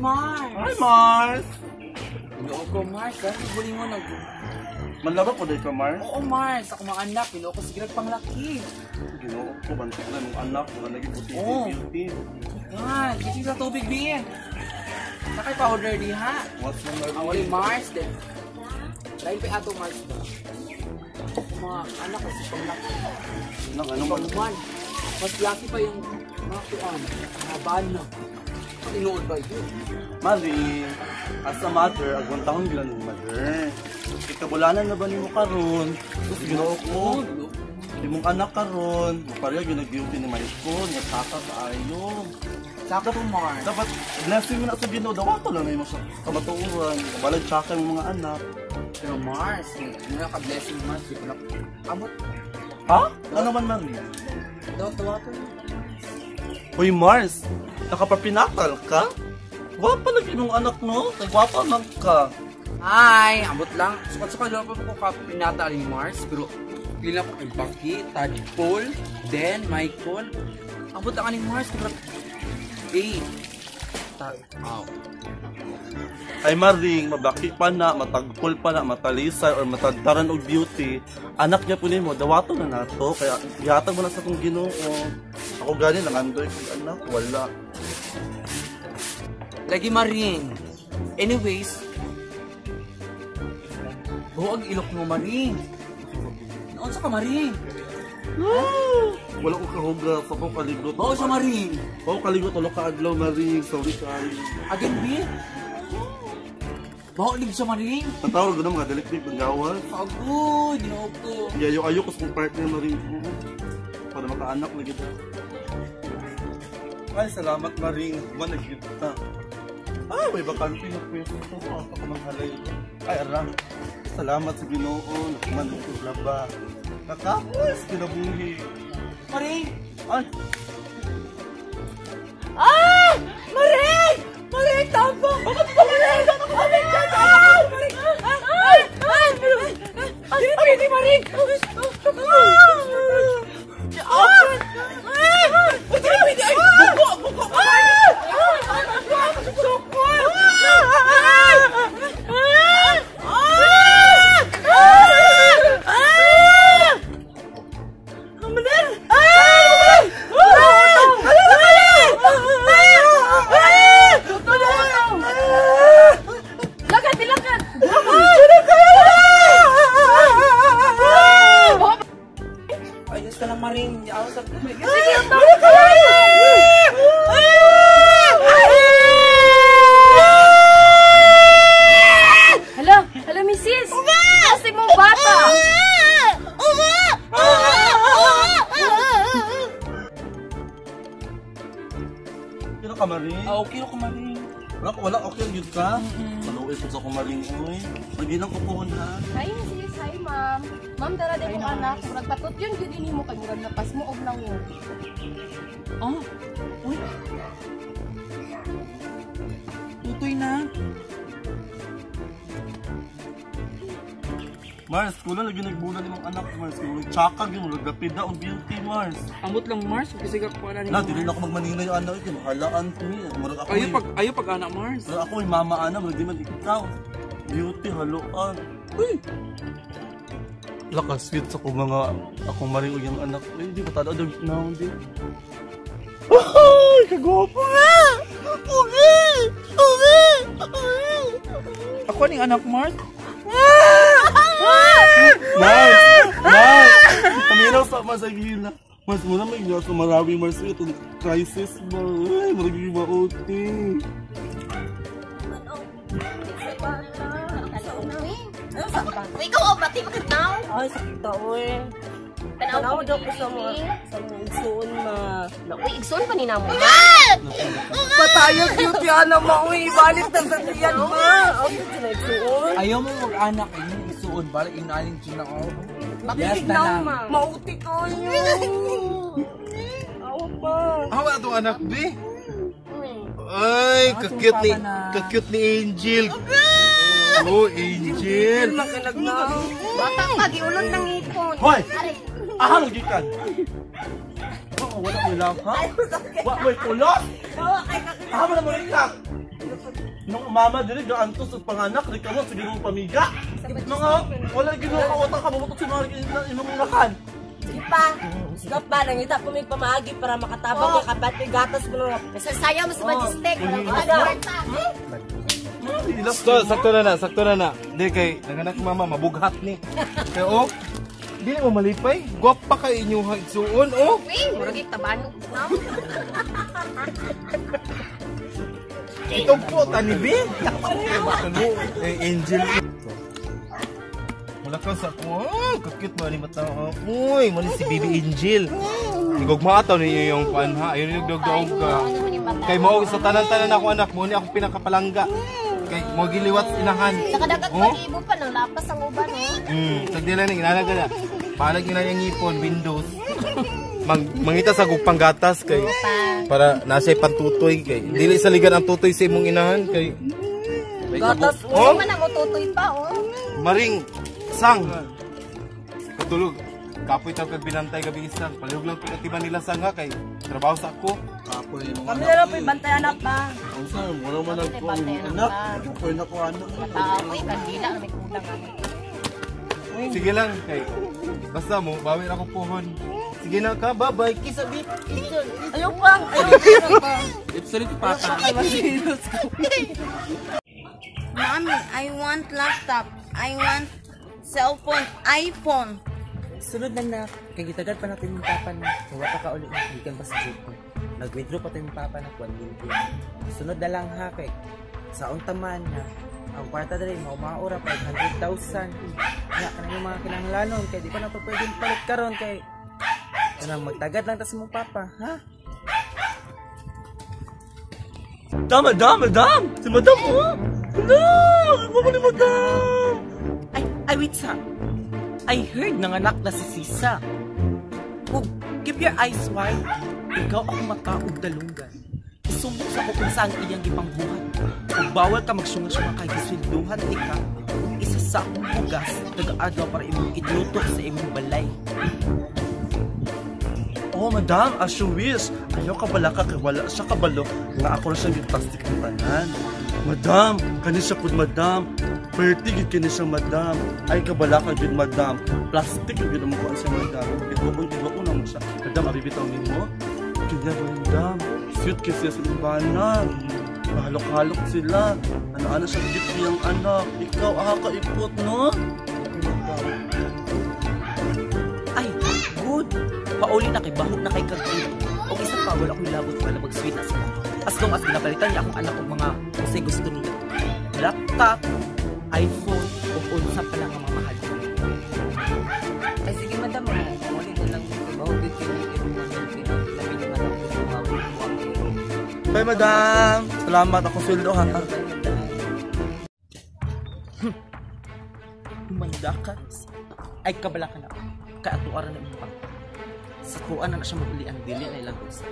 Mars! Hi, Mars! Ginoo ko, Mars. Dahil nagbuling mo nag... Manlaba ko dahil ka, Mars? Oo, Mars. Ako mga anak. Ginoo ko, sige nagpanglaki. Ginoo ko, bantik na mong anak. Wala lagi puti Oo. beauty. God, kasi sa tubig din. Sakay pa order di ha. What's na Mars? Awali Mars din. Dahil pa ato Mars ba? Ako mga anak kasi panglaki. Nang ano man? Pangman. Mas laki pa yung mga kuan. Mga na. Tinuod ba yun? Mari, as a mother, agwang taon gila ng mother. Ikabulanan na ba nimo karon? Sus, Ginoo ko. Oo, Imong anak karon, mapareha gyud nag-beauty ni Michael, nga tata kaayo. Sakto Mars. Dapat blessing mo na sa Ginoo, dawato lang na imo sa kamatuoran. Kabalag tsaka imong mga anak. Pero Mars, yung naka-blessing Mars, di ko na... Amot, Ha? Ano man, Mari? daw tawa to. Hoy Mars, nakapapinatal ka? Gwapa lagi imong anak no? Kay gwapa man ka. Hi! Ambot lang. Sukad-sukad lang pa ko kapinata ni Mars, pero pila ko kay Baki, Tadpole, then Michael. Ambot lang aning Mars, pero eh, ta aw. Ay maring, mabaki pa na, matagpol pa na, matalisay, or matagdaran og beauty. Anak niya po nimo, dawato na nato. Kaya gihatag mo na sa kong Ginoo. Ako gani nangandoy kong anak, wala. Lagi maring. Anyways, buwag ilok mo maring. Naon sa ka maring? Wala ko kahugas, ako kaligot. Bawo sa maring. Ako kaligot, wala ka adlaw maring. Sorry kaayo. Again, B? Bawo lig sa maring. Tatawag ko na mga dalikdik ng gawas. Agoy, Ginoo ko. Yayo-ayo ko sa kong partner maring. Para makaanak na kita. Ay, salamat maring. Huwag nagkita. Ah, may bakante na pwesto. Ako manghalay. Ay, ara. Salamat sa Ginoo. Nakuman ko laba. Nakapos, kinabuhi. Maring! Ay, Ah! Maring! Maring, tampo! Bakit ba Maring? Maring, tampo! Maring! Ay! Ay! Ay! Dili pwede, Maring! Ah! Ay! Dili pwede! Ay! Buko! Buko! Maring! Sukol! Ay! Ay! Ay! Ay! Maring! Ay! Lakad, lakad! Ayos ka lang, Maring. Ako sa... Sige, ito! Hala, hala, misis! Kasi mo bata! Kino ka maring? Ah, okay ako, Maring. Wala, wala, okay yun ka? Maluwi po sa kumaring, uy. Magilang ko po ha. Hi, misis! Hi, ma'am! Ma'am, dara din mo anak. Murag patot yun, yun din mo kay murag napas mo og lango. Oh, uy. Tutoy na. Mars, kulang lagi nagbulan imong anak, Mars. Kung tsaka, yun, nagdapida ang beauty, Mars. Amot lang, Mars. Kasi ka kuha na Na, dili na ako magmaninay yung anak, eh. Mahalaan ko eh. Murag ako, Ayo pag ayo pag anak, Mars. Murag ako, eh, mama ana, murag di man ikaw. Beauty, haluan. Uy! Lakas sweet sa kong mga akong maring og yung anak. Uy, hindi ko tala na hindi. Ay, kagwapo nga! Uwi! Uwi! Uwi! Ako ning anak, Mars. Mars! Mars! Paminaw sa Mars ay gila. Mars, muna may nga sa Marawi, Mars. Itong crisis ba? Ay, marag yung mauti. Uy, ikaw, oh, bati bakit now? Ay, sakta, oy. Tanaw Tanaw daw ko sa mga igsoon ma. Uy, igsoon pa ni namo. Patayo beauty ana ma, uy. Ibalik na sa tiyan ma. Ako sa igsoon. Ayaw mo mag-anak ay yung isuod balik yung aling china ko. Yes na Tignaw lang. ma. Mauti ko yun. Awa pa. Awa atong anak, be. Ay, kakute ni Angel. Oh, Angel. Bata pa, giulon ng ipon. Hoy! Aha, lagi ka! Oo, wala ko lang, ha? Wa, may kulot! Aha, wala mo rin ka! Nung mama dili gaantos sa panganak, di kamo sige mong pamiga. Mga wala Ginoo ka utang ka mabutot sa mga imong inakan. Sige pa. Sige pa, nangita ko may pamaagi para makatabang ka kabat may gatas mo na. Nasasaya mo sa majestic. Ano? Sakto, sakto na na, sakto na na. Di kay nanganak mama mabughat ni. Kay oh, dili mo malipay. Gwapa kay inyo igsuon oh. Uy, murag tabanok na. Itong po tani bi. Ano eh Angel. Wala ka sa ko. Oh, kakute mo ni mata. Uy, mo ni si Baby Angel. Igugma ataw ninyo yung kuan ha. Ayun yung dugdog ka. Kay mao sa tanan-tanan ako anak mo ni ako pinakapalangga. Kay mo giliwat inahan. Saka dagat Oh? pag-ibo pa nang lapas ang uban, oh. Sagdi lang ning inanaga na. Palag yun na yung ngipon, Windows. Mangita sa kog panggatas kay para nasa pantutoy kay dili sa ligan ang tutoy sa imong inahan kay Gatas. Oh, Ano man ang ututoy pa, oh. Maring sang. Katulog. Kapoy taw kag binantay gabi isang. Palihog lang pagkatiba nila sang ha kay trabaho sa ako. Kapoy mga Kami na lang po'y bantay anak pa. Unsa wala man ang Bantay anak anak. pa. Kapoy na ko anak. Tao, uy, kandila, may kulang ako. Sige lang kay basta mo bawi ra ko puhon. Sige na ka, bye-bye. Kisa bi. Ayaw pa. Ayaw pa. Ipsalit papa. Mommy, I want laptop. I want cellphone, iPhone. Sunod na na, kay gitagal pa natin yung papa na. Wala pa ka ulit na gikan pa sa jeep. Nag-withdraw pa tayo yung papa na 1 million. Sunod na lang ha kay sa untaman na ang kwarta diri mao maura 500,000. Nya kanang yung mga kinahanglanon kay di pa na to pwedeng palit karon kay kanang magtagad lang ta sa mong papa, ha? Madam, madam, madam! Si madam, oh! Madam! Ang gwapo ni madam! Ay, ay wait sa. I heard nanganak na si Sisa. Ug keep your eyes wide. Ikaw ang mata ug dalunggan. Isumbong sa ko kung saan iyang gipangbuhat. Ug bawal ka magsyunga-syunga kay giswelduhan ika. Ug isa sa akong bugas nagaadlaw para imong iluto sa imong balay. Oh, madam, as you wish. Ayaw ka bala ka kay wala siya kabalo nga ako na siyang giplastic ang tanan. Madam, kani siya pud madam. Perti gid kini siya madam. Ay kabala ka gid madam. Plastic gid mo kuan siya madam. Igwapon na mo siya. Madam, abi bitaw nimo. Kanya ba madam? Sweet kasi siya sa imbana. Mahalok-halok sila. Ano-ano siya cute niyang anak. Ikaw, aha ka ipot, no? Ay, good. Pauli na kay bahog na kay kag-good. Og isa pa wala ko'y labot wala mag-sweet na sila. As long as ginapalitan niya akong anak og mga unsay gusto niya. Laptop, iPhone, ug unsa pa lang ang mga mahal. Ay sige madam, muli na lang. Bahog yun kayo yung mga labi naman ako sa mga euro. Bye, madam. Salamat ako sweldo ha. Humanda ka. Ay kabala ka na. Kay atuaran na imong papa. Sa tuan na na siya mag-ulian dili na ilang usa.